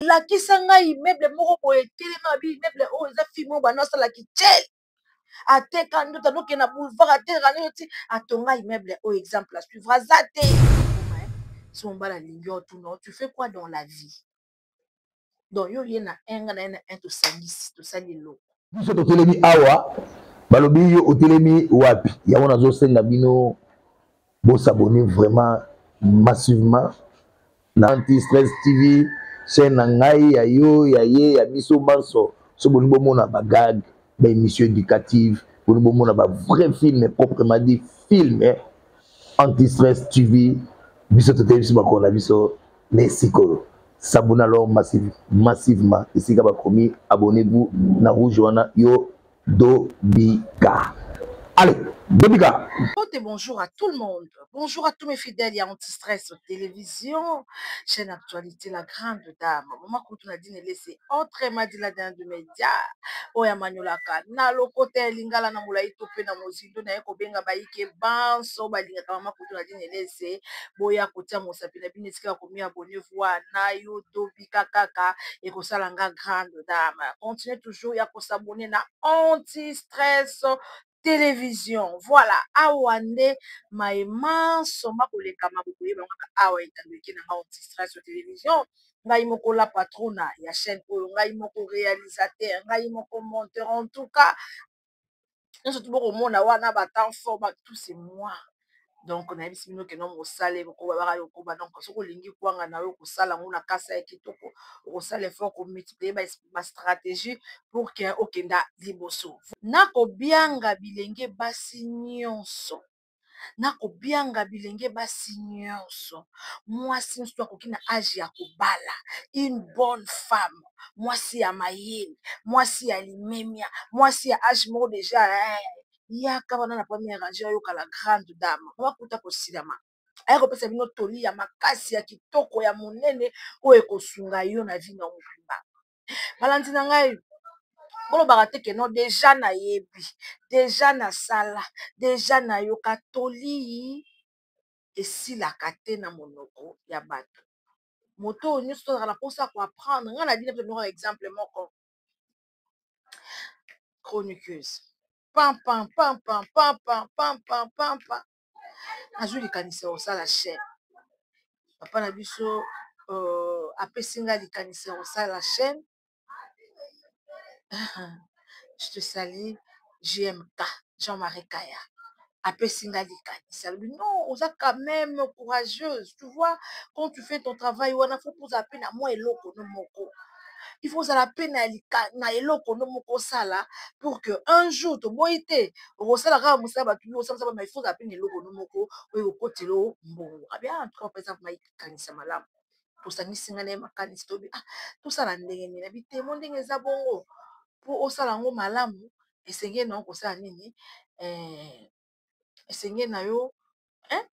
Lakisa ngai immeuble moko boye etelema, bi immeuble oyo eza fille moko banda osala kichele, ateka ndoto, anokende na boulevard, atekaka ndoto ti atonga immeuble oyo. Exemple à suivre aza te. So mobali alingi yo, tuna: "Tu fais quoi dans la vie?" Donc yo ye na un, nga na ye na un, tosangisi, tosali eloko. Biso totelemi awa, balobi yo otelemi wapi? Yango nazosenga bino bos'abonner vraiment massivement na Anti Stress TV, chaîne na ngai, ya yo, ya ye, ya biso banso. So bolingi bomona bagag, baémission éducative, bolingi bomona bavrai film, proprement dit film, Anti Stress TV. Biso totelemi, biso bakolo na biso. Mais sikoyo s'abonner alors massivement esika bakomi "abonnez-vous" na rouge wana. Yo dobika, allez, dobika. Et bonjour à tout le monde. Bonjour à tous mes fidèles. Il y a Anti-Stress Télévision, chaîne Actualité, la grande dame. Maman Koutou Nadine laissé autrement dit la dernière de médias. Oya manyolaka na lokota lingala na molai to pe na mozindo na ye kobenga bayike banso balingaka Mama Koutou Nadine Lese, boya kotia mosapi na bino esika komi "abonnez-vous" na yo dobika kaka, ekosala nga grande dame. Continuez toujours ya kos'abonner na Anti-Stress Télévision. Voilà, awa nde mayemanso makolekama, bokoyeba kaka awa etando eke na nga Anti Stress Télévision. Ngai moko la patrona ya chaîne oyo, ngai moko réalisateur, ngai moko monteur. En tout cas nyonso tu bokomona wana, batemps fort, tout c'est moi. Donc nayebisi bino keno mosala ekokoba baka yokoba. Donc soki olingi kwanga na yo, kosala yango na kasa ya kitoko, okosala effort komultiplier bastratégie pour ke okenda liboso. Nakobianga bilenge basi nyonso, nakobianga bilenge basi nyonso, mwasi nyonso akoki na age ya kobala, une bonne femme, mwasi ya mayele, mwasi ya limemia, mwasi ya age moko deja, yaka wana na première rangée, oyoka la grande dame wakuta kosilama aya kopesa bino toli ya makasi, ya kitoko, ya monene oyo ekosunga yo na vie na mobimba. Balandi na ngai, bolobaka te ke non, deja nayebi, deja nasala, deja nayoka. Toli esilaka te na monoko ya bato. Moto oyo nyonso tozalaka na mposa koapprendre. Ngai na bino mpe exemple moko, chroniqueuse pam pam pam pam pam pam pam pam pam pam, nazwi likanisi ya kosala chaîne. Papa na biso apesi ngai likanisi ya kosala chaîne. Je te salue, JMK, Jean-Marie Kaya. Apesi ngai likanisi, alobi: "Non, oza quand même courageuse, tu vois, quand tu fais ton travail wana, faut kozala mpe na mwa eloko no moko, il faut ozala mpe na eloko no moko osala pour que un jour, toboyi te, okosala kaka mosala bato, osala, mais il faut ozala mpe na eloko no moko oyo okotela mbongo." Abi: "Ah, en tout cas, par exemple, makanisa malamu." Tosangisi ngai na ye makanisi, tobi: "Ah, tosala ndenge nini?" Abi: "Te, mo ndenge eza bongo, mpo osala yango malamu, esengeli na yo kosala nini? Esengeli na yo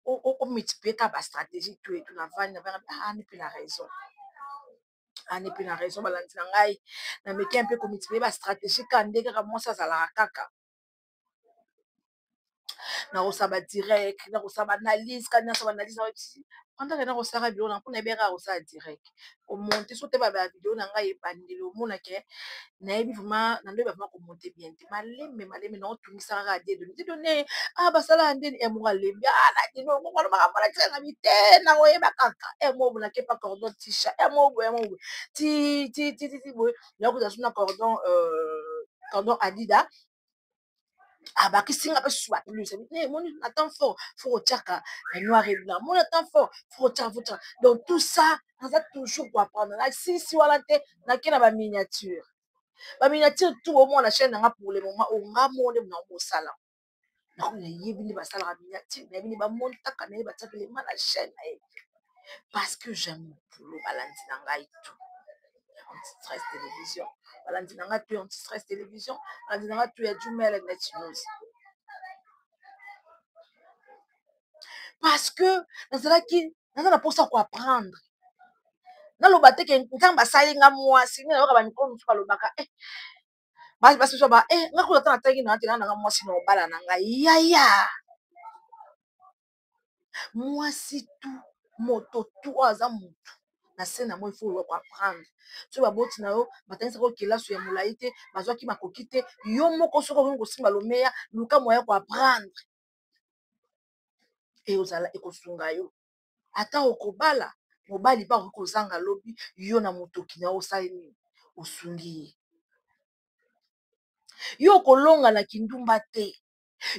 omultiplier kaka bastratégie tout et tout." Navandi, navandi, ah, ani mpe na raison, ani mpe na raison. Balandi na ngai, nameki mpe komultiplier bastratégie kaka nde kaka mwasi azalaka kaka nakosala badirect, nakosala baanalyse, kaka nyonso baanalyse. Pendant nakosala biloko na mpona yebi kaka kosala direct, komonter so te bavideo na ngai ebandeli, omonake nayebi vraiment, nandoyeba vraiment komonter bien te. Malembe malembe naotungisaka kaka Dieudonné. Dieudonné, ah, basalaka ndeni e moko alembi. Ah, nadino makambo na bi te, nakoyeba kaka e moko boye, nakepa cordon tisha e moko boye, moko boye, ti ti ti ti boye, nakozala so na cordon Adida. Abakisi nga mpe susu baplus. Moni na temps fort, faut kotiaka noir et blanc. Moni na temps fort, faut kotiaka, faut kotiaka. Donc tout ça, naza toujours koapprendre. Nasilisi wana te, nake na baminiature. Baminiature tout omona chaîne nanga pour le moment, onga moko nde na kosala. Nakomi nayebi nde basalaka miniature, nayebi nde bamontaka, nayebi batiaka elema na chaîne, nayebi, parce que j'aime mon boulot. Balandi na ngai tout Anti-Stress Télévision, balandi na ngai tout Anti-Stress Télévision, balandi na ngai tout ya Jumel Net News, parce que nazalaki naza na mposa koapprendre. Naloba te ke Nzambe asali nga mwasi nde nayoka bamikolo mosusu balobaka, basi ba nga kuta ata natangi na te, nanga mwasi na obala na ngai yaya. Mwasi tu, moto tu oyo aza motu Na se na moi, il faut oluka koapprendre. Soki baboti na yo batangisaka yo kelasi ya molai te, bazwaki makoki te, yo moko soki okoki kosimba lomeya, luka moyen koapprendre, eozala ekosunga yo. Ata okobala mobali mpe akoki kozanga lobi, yo na motoki na yo osali nini? Osungi ye. Yo okolonga na kindumba te,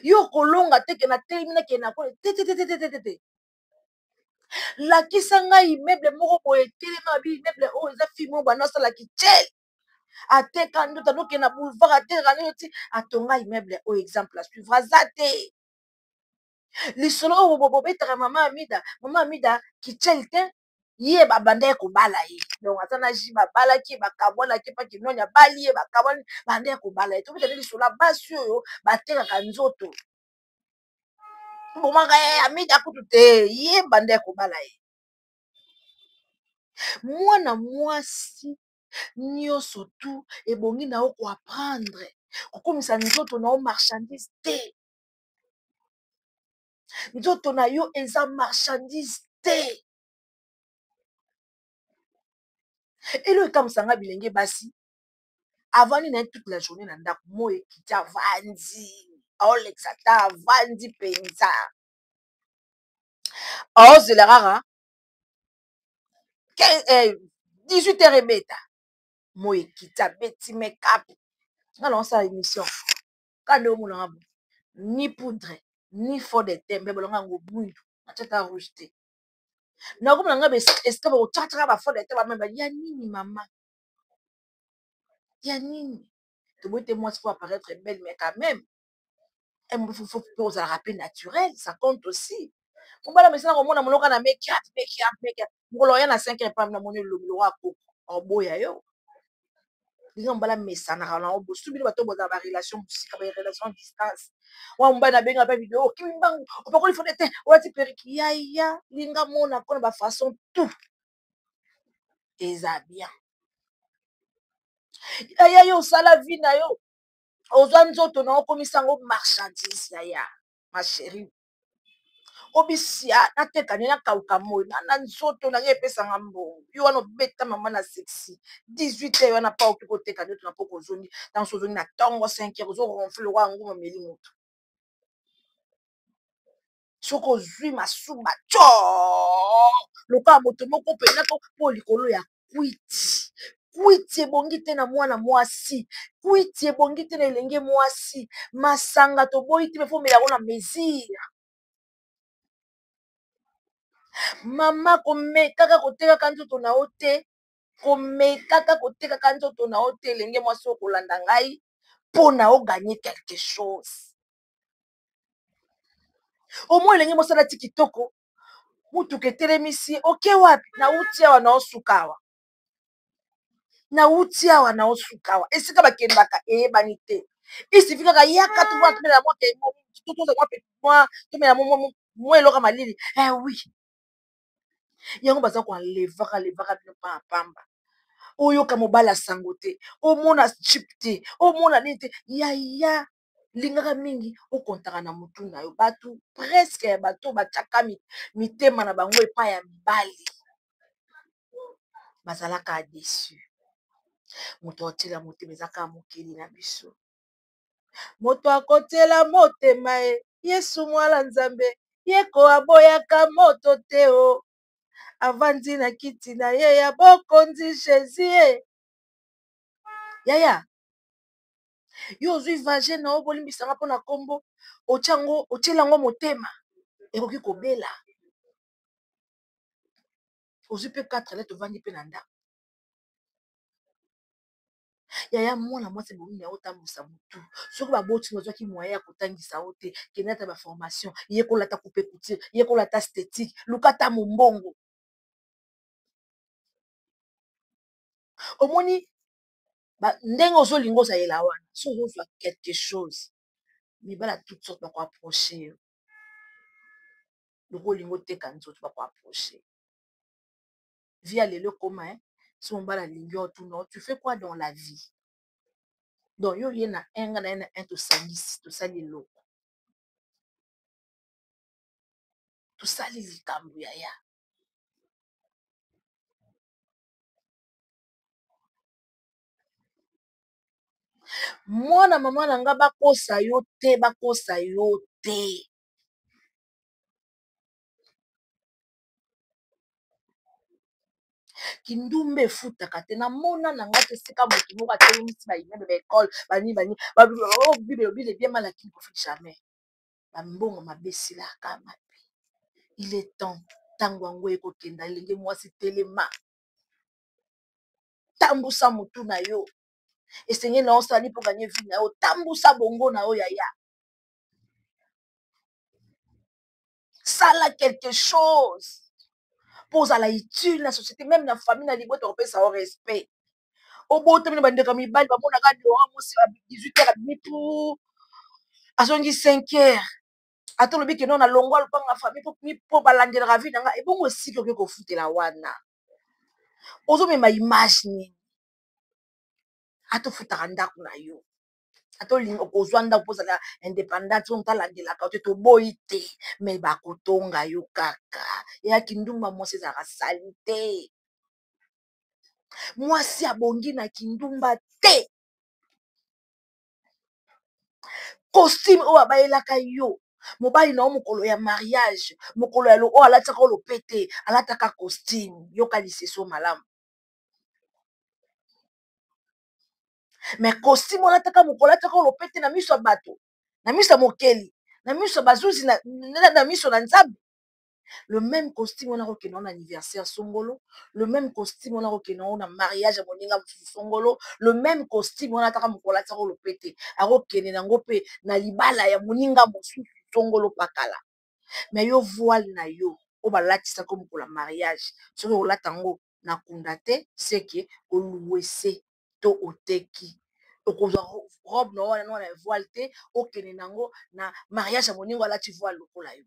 yo okolonga te ke na telemi nakende na kole te te te te te te te. Lakisa ngai immeuble moko boye etelema bi immeuble oyo eza fille moko banda asala kichel, ateka ndoto, andokende na boulevard, atekaka ndoto ti atonga immeuble oyo. Exemple à suivre aza te. Lisolo oyo bobetaka mama Amida, mama Amida kichel te, ye babanda ye kobala ye, donc aza na ji babalaki ye, bakabwanaki epa kinoni, abali ye, bakabwani, banda ye kobala ye. Tobeta nde lisolo ya basi oyo batekaka nzoto. Bomaka ye Amida kutu te, ye banda ye kobala ye. Mwana mwasi nyonso tu ebongi na yo koapprendre, kokomisa nzoto na yo marchandise te. Nzoto na yo eza marchandise te. Elo ekamwisanga, bilenge basi avandi na ye toute la journée na ndako, moi ekiti, avandi, aolekisa ta, avandi mpenza, aozela kaka 18 heures ebeta, moi ekiti, abeti make-up. Nga na osala émission ka nde omonanga bo, ni poudre ni fond de teint, mpe bolonga yango mwindu, natia ta rouge te. Nakomona nga esika bakotiakatiaka ba fond de teint, bamema ya nini? Mama ya nini? Toboyi te, mwasi faut apparaître belle, mais quand même faut mpe ozalaka mpe naturel, ça compte aussi. Mobala mesana komona moloka na make-up, make-up, make-up, mokolo oya na 5 heures epambi, namoni elobi lokwa koko oboya yo. Ndenge mobali amesanaka na bosu, bino bato bozala barelation mosika, barelation distance wana, mobali nabenga mpe video, okimi mbangu, opakoli fond de teint, olati perruque. Yaya, linga mona mpona bafaçon tout eza bien. Yaya, yo osala vie na yo, ozwa nzoto na okomisa yango marchandise. Yaya, ma chérie, obisia nateka nde nakauka moi na nzoto na ngai epesanga mbongo. Yo wana obeta mama na sexy 18 heures wana pa oki koteka nzoto na poko, ozongi ntango so ozongi na ntongo 5 heures, ozoronfle lokwa yango mameli moto. Soki ozwi masuba tio lokola moto moko mpenza mpo likolo ya kwiti. Kwiti ebongi te na mwana mwasi, kwiti ebongi te na elenge mwasi. Masanga toboyi te, mais faut omela yango na mesure. Mama, komekaka kotekaka nzoto na yo te, komekaka kotekaka nzoto na yo te. Elenge mwasi oyo kolanda ngai mpo na ogagner quelque chose, omoi elenge mwasi alati kitoko, mutuka etelemisi, oke wapi? Nauti awa, naosuka awa, nauti awa, naosuka awa. Esika bakendaka eyebani te. Isifi kaka yaka tovanda, tomela mwa, tomela mwa eloko ya malili. Eh oui, yango baza koenlevaka levaka bino pamba. Oyoka mobali asango te, omona chip te, omona nini te. Yaya, lingaka mingi okontaka na motu na yo. Bato presque ya bato batiaka mitema na bango epai ya mibali bazalaka déçu. Moto aotiela motema eza kaka mokili na biso. Moto akotiela motema ye Yesu mwana Nzambe, ye ko aboyaka moto te o avandi na kiti na ye ya bokonzi Jésus ye. Yaya, yo ozwi vagin na yo, bolimbisanga mpona nkombo, otiango, otiela yango motema, ekoki kobela. Ozwi mpe 4 lettre, ovandi mpe na ndako. Yaya, mwana mwasi ebongi na yo otambusa motu. Soki baboti bazwaki moyen ya kotangisa yo te, kende ata baformation, yekola ata coupe couture, yekola ata esthétique, luka ata mombongo. Omoni ndenge ozolinga ozalela wana, so ozozwa quelque chose, mibala toute sorte bakoapproche yo. Loko olingi oteka nzoto, bakoapproche. Vie ya lelo ekoma so mobali alingi yo, tuna: "Tu fais quoi dans la vie?" Donc yo ye na un, nga na ye na un, tosangisi, tosali eloko, tosali likambo. Yaya. Mwana mama na nga bakosa yo te, bakosa yo te. Kindumba efutaka te. Namona na nga te esika moto moko atelemisi ba immeuble, ba école, banini banini, oyo Bible elobi le bien mal acquis ne profite jamais. Bambongo mabe esilaka mabe. Il est temps, ntango yango ekokenda. Elenge mwasi, telema, tambusa motu na yo. Esengeli na osala mpo gagner vie na yo. Tambusa bongo na yo, yaya, sala quelque chose mpo ozala utile na société, même na famille, na libota, kopesa yo respect. Obotami na bandeko ya mibali, bamonaka dora mosi 18 heures abimi pu azongi 5 heures. Ata olobi ke no, nalongwa lopanga ya famille mpo balandelaka vie na nga. Ebongo esika okoki kofutela wana, ozomema image nini? Ata ofutaka ndako na yo, ata okozwa ndako mpo ozala indépendante, oyo moto alandelaka yo te, toboyi te, me bakotonga yo kaka. Eyaki ndumba, mwasi ezalaka sali te. Mwasi abongi na kindumba te. Costume oyo abayelaka yo mobali na yo mokolo ya mariage, mokolo ya oyo alataka oyo lopete, alataka costume, yoka liseso malamu. Mais costume olataka mokolo alataka oyo lopete, na miso ya bato, na miso ya mokeli, na miso ya bazuzi, na miso na Nzambe, le même costume wana akokende na anniversaire songolo, le même costume wana akokende yango na mariage ya moninga mosusu songolo, le même costume wana ataka mokolo alataka oyo lopete, akokende nango mpe na libala ya moninga mosusu songolo pakala. Mais yo, voile na yo oyo balatisaka mokolo ya mariage, soki olata yango na kunda te, seke oluwese to oteki. Okozwa robe na wana wana voile te, okende nango na mariage ya moninga alati voile lokola yo.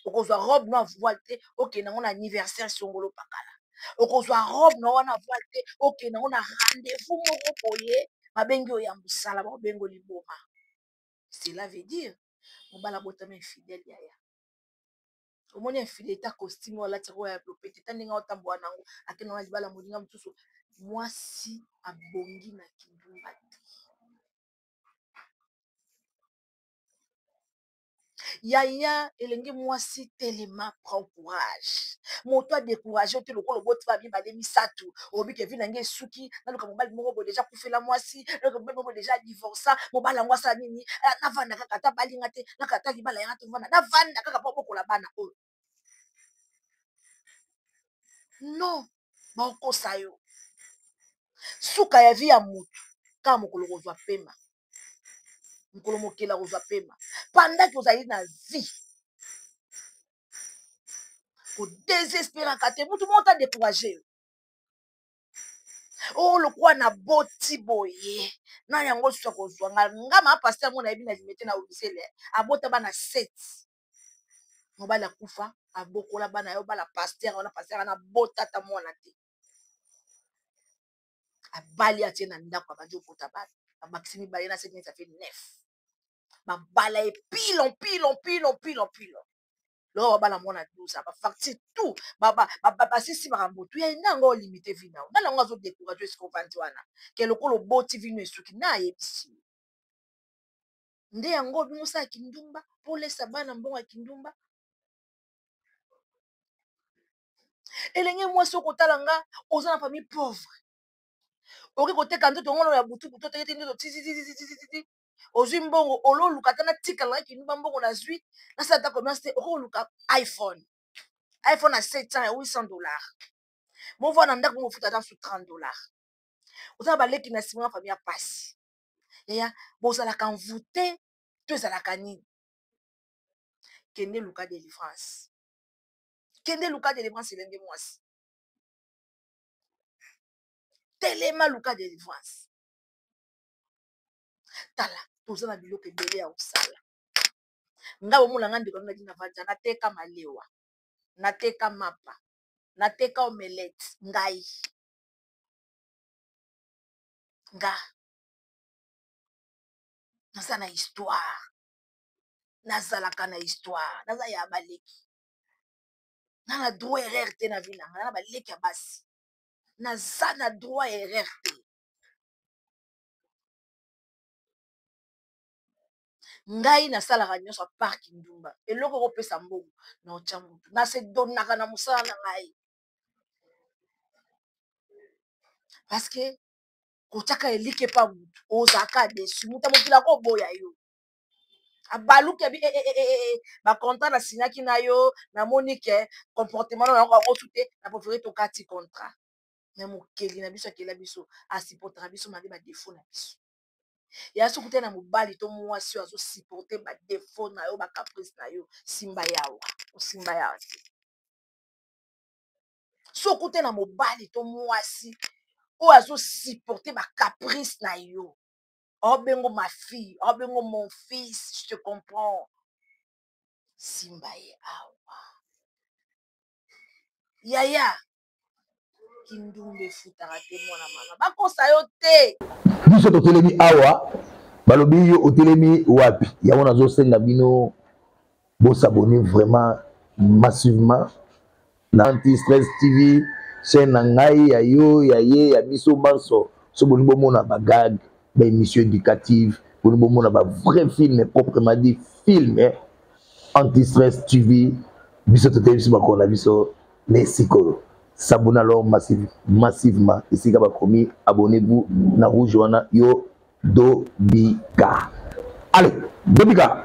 Okozwa robe na voile te, okende nango na anniversaire songolo pakala. Okozwa robe na wana voile te, okende nango na rendez-vous moko boye babengi oyo ya mosala, bakobengo liboma. Cela veut dire mobali abotami infidèle. Yaya, omoni infidélité? Costume oyo alati oyo ya lopete, ta ndenge aotambola nango, akende na libala moninga mosusu. Mwasi abongi na kindumba te. Yaya, elenge mwasi, telema, prend courage. Moto adécourage te. Lokola oboti ba mibale, misato, olobi ke vie na ngai esuki, naluka mobali moko boye déjà akufela mwasi, naluka mobali moko boye déjà adivorça, mobali yango asala nini, navanda kaka, ata balinga te, naka ata libala yanga tovanda, navanda kaka mpo bokola bana oyo. Non, baokosa yo. Suka ya vie ya motu kaka mokolo kozwa pema, mokolo mokeli akozwa pema. Pendant ozali na vie, kodésespéraka te. Mutu moko ta décourage yo. Oyo lokola naboti boye na yango susu akozwa nga. Nga maa pasteur mo nayebi na Limete na Wisele, abota bana 7, mobali akufa, abokola bana yo. Bala pasteur wana, pasteur wana abota ata mwana te. Abali, atie na ndako, abandi obota bana, babakisi mibale na 7, ça fait 9. Babala ye pilon pilon pilon pilon pilon. Loko babala mwana 12, bafacture tout, basisi makambo tu. Ya nde yango olimite vie na yo. Nani yango azodécourage? Esika ovandi wana ke lokola oboti vino esuki, na ayebisi yo nde yango obimi osala kindumba mpo olesa bana mbongo ya kindumba. Elenge mwasi, okotala nga, oza na famille pauvre, okoki koteka nzoto ngono ya butu butu, oteketi nzoto titititititi, ozwi mbongo, ololuka ata natikala na kindumba, mbongo nazwi nasala ata commerce te. Okoki koluka iPhone, iPhone ya 700, ya 800 $, movanda na ndako, mofuta ata su 30 $. Oza na baleki na nsima, na famille ya pasi. Yaya, bozalaka mvute to ezalaka nini? Kende luka délivrance, kende luka délivrance. Elenge mwasi, telema, luka délivrance. Tala, toza na biloko ebele ya kosala. Nga bomona nga, ndeko nadi na vanda, nateka malewa, nateka mapa, nateka omelette. Ngai nga naza na histoire, nazalaka na histoire, naza ya baleki na na droit erreur te na vie na nga. Na baleki ya basi, naza na droit erreur te. Ngai nasalaka nyonso apart kindumba. Eloko ekopesa mbongo na otya motu, nase donnaka na mosala na ngai, parce que kotiaka elike epa motu ozalaka desu. Moto ya mokili akoboya yo, abaluki abi eh, eh, eh, eh, eh, bacontrat nasignaki na yo, namoni ke comportement na yango yango su te, na préféré tokati contrat. Me mokeli na biso akela biso, asupportaka biso malgré badefo na biso. Ya soki te na mobali to mwasi oyo azosupporte badefo na yo, bacaprice na yo, simba yawa, osimba yawa te. Soki te na mobali to mwasi oyo azosupporte bacaprice na yo, obengo ma fille, obengo mon fils, je te comprends, simba ye awa. Yaya, kindumba efutaka te, mwana mama, bakosa yo te. Biso totelemi awa, balobi yo otelemi wapi? Yango nazosenga bino bosabonner vraiment massivement na Anti Stress TV, chaîne na ngai, ya yo, ya ye, ya biso banso. So bolingi bomona bagag, baémission éducative, bolingi bomona bavrai film, proprement dit film, eh? Anti Stress TV, biso toteyi biso bakolo na biso na esika oyo. S'abonner alors massivement esika bakomi abonnez-vous na rouge wana. Yo dobika, allez, dobika.